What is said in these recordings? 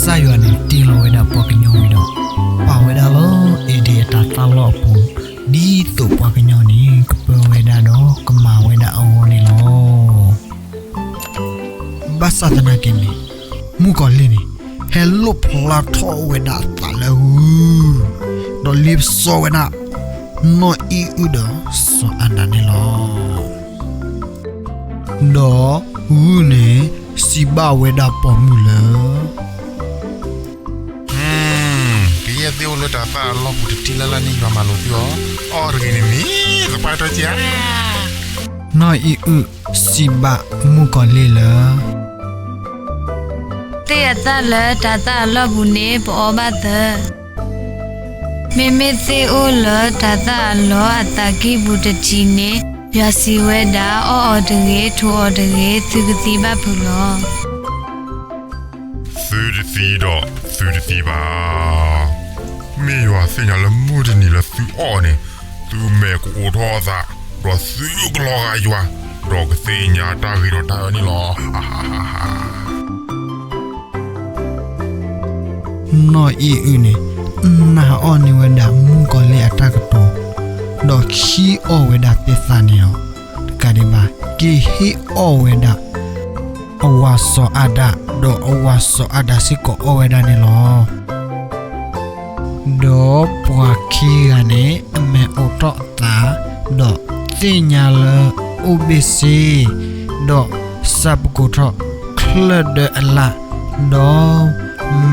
ကစၢ်ယွၤန့ၣ်တ့လီၤဝဲဒၣ်ပှၤကညီဝံၤဒီး ပာ်ဝဲဒၣ်လၢ ဧ့ဒ့ၣ်အတၤသၣ်လီၢ်အပူၤ, ဒ်သိးပှၤကညီန့ၣ် ကပၢဝဲဒၣ်ဒီးကမၤဝဲဒၣ်အဂီၢ်န့ၣ်လီၤ. ဘၣ်ဆၣ်သနာ်က့န့ၣ် မုၣ်ကီၤလံၢ်န့ၣ် ဟဲလိၣ်ဖျါထီၣ်ဝဲဒၣ်အသးလၢဂုၢ်, ဒီးလ့ပစီဝဲဒၣ် နီၢ်အံၣ်အုၣ်ဒီးစီၤအၤဒၣ်န့ၣ်လီၤ. ဒီးဂုၢ်န့ၣ် စံးဘၣ်ဝဲဒၣ်ပိာ်မုၣ်လၢ ကယဲၢ်သ့ၣ်အိၣ်လၢတၤသၣ်အလီၢ်ပူၤတထံၣ်လၢ်လၢ်န့ၣ် ယွၤမၤလိာ်သုအီၤ, အီၣ်တဂ့ၤန့ၣ်မ့ၢ်သပှၢ်တၢၢ်ကဧါ. နီၢ်အံၣ်အုၣ်စံးဘၣ်မုၣ်ကီၤလံၢ်လၢ သ့ၣ်အသၣ်လၢတၤသၣ်အလီၢ်ပူၤန့ၣ် ပအီဘၣ်သၢ, မ့မ့ၢ်သ့ၣ်အိၣ်လၢတၤသၣ်အလီၢ်အသးကံၢ်ပူၤတထံးန့ၣ် ယွၤစံးဝဲဒၣ် အီၣ်အီၤတဂ့ၤ, ထိးအီၤတဂ့ၤ, သုကသံဘၣ်ဖုးလီၤ. သုတသံဒီးသုတသံဘၣ်. မ့ၢ်ယွၤသ့ၣ်ညါလၢမုၢ်တနံၤလၢသုအီၣ်န့ၣ် သုမဲာ်ကအိးထီၣ်အသး, ဒီးသုကလီၤဂာ်ယွၤ, ဒီးကသ့ၣ်ညါတၢ်ဂ့ၤဒီးတၢ်အၢန့ၣ်လီၤ. နီၢ်အံၣ်အုၣ်န့ၣ် နာ်အီၣ်န့ၢ်ဝဲဒၣ်မုၣ်ကီၤလံၢ်အတၢ်ကတိၤ, ဒီးခံအီၣ်ဝဲဒၣ်သ့ၣ်သၣ်န့ၣ်လီၤ. တကးဒံးဘၣ် က့ၤဟ့ၣ်အီၣ်ဝဲဒၣ် အဝၤစီၤအၤဒၣ်, ဒီးအဝၤစီၤအၤဒၣ်စ့ၢ်ကီးအီၣ်ဝဲဒၣ်န့ၣ်လီၤ. ဒီးပှၤခံဂၤန့ၣ် အမဲာ်အိးထီၣ်အသး, ဒီးသ့ၣ်ညါလၢအိၣ်ဘ့ၣ်ဆ့, ဒီးဆၢပကိးထီၣ်ချၢၣ်ဒၢအလၣ်, ဒီး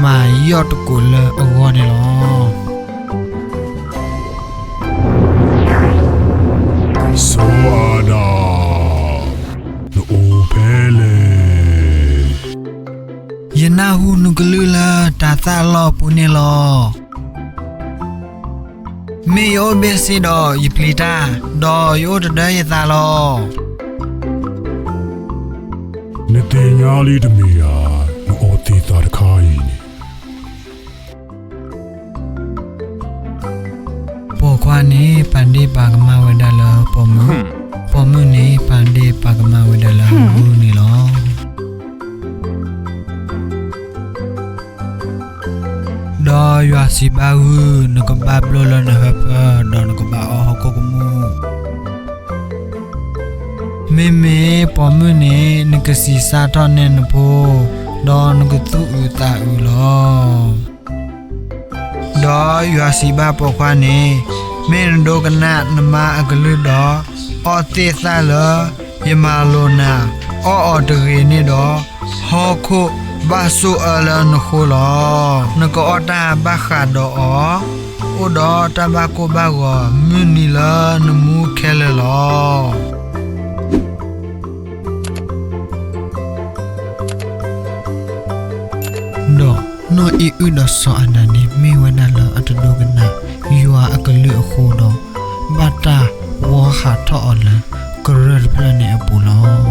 မၤယီၢ်တကိးလၢအဂီၢ်န့ၣ်လီၤ. စီၤအၤဒၣ်, နအိၣ်ဖဲလဲၣ်. ယနၢ်ဟူနကလုၢ်လၢတၤသၣ်အလီၢ်အပူၤန့ၣ်လီၤ. မ့ၢ်ယအိၣ်ဘ့ၣ်ဆ့ဒီးယပျံၤတၢ်, ဒီးယအိၣ်တဒၢယသးလီၤ. နသ့ၣ်ညါလံတမ့ၢ်ဧါ, နအီၣ်သ့ၣ်သၣ်တခါအံၤန့ၣ် ပိာ်ခွါန့ၣ်ပာ်ဒ့ၣ်ပာ်ကမၣ်ဝဲဒၣ်လၢပိာ်မုၣ်, ပိာ်မုၣ်န့ၣ်ပာ်ဒ့ၣ်ပာ်ကမၣ်ဝဲဒၣ်လၢဂုၢ်န့ၣ်လီၤ. ဒီးယွၤစံးဘၣ်ဂုၢ်, နကဘၣ်ဘျိၣ်လၢနဟၢဖၢ, ဒီးနကဘၣ်အီၣ်ဟီၣ်ခိၣ်ကမူၣ်. မ့မ့ၢ်ပိာ်မုၣ်န့ၣ် နကဆံးစၢ်ထီၣ်နဲနဖိ, ဒီးနကသူၣ်အုးသးအုးလီၤ. ဒီးယွၤစံးဘၣ်ပိာ်ခွါန့ၣ်, မ့ၢ်နဒိကနၣ်နမါအကလုၢ်ဒီး အီၣ်သ့ၣ်သၣ်လၢယမၤလိာ်နၤ, အီၣ်အီၤတဂ့ၤန့ၣ်ဒီး, ဟီၣ်ခိၣ်ဘၣ်ဆိၣ်အၢလၢနဃိလီၤ. နကအီၣ်တၢ်ဘၣ်ဃးဒီးအီၤ, အိၣ်ဒီးတၢ်ဘၣ်ကိၢ်ဘၣ်ဂီၤမုၢ်နံၤလၢနမူခဲလၢာ်လီၤ. ဒီးနီၢ်အံၣ်အုၣ်ဒီးစီၤအၤဒၣ်န့ၣ် မ့ၢ်ဝဲဒၣ်လၢအတဒိကနၣ်ယွၤအကလုၢ်အဃိဒီး, ဘၣ်တၢ်ဝီဟးထီၣ်အီၤလၢကရၢၢ်တဖျၢၣ်န့ၣ်အပူၤလီၤ.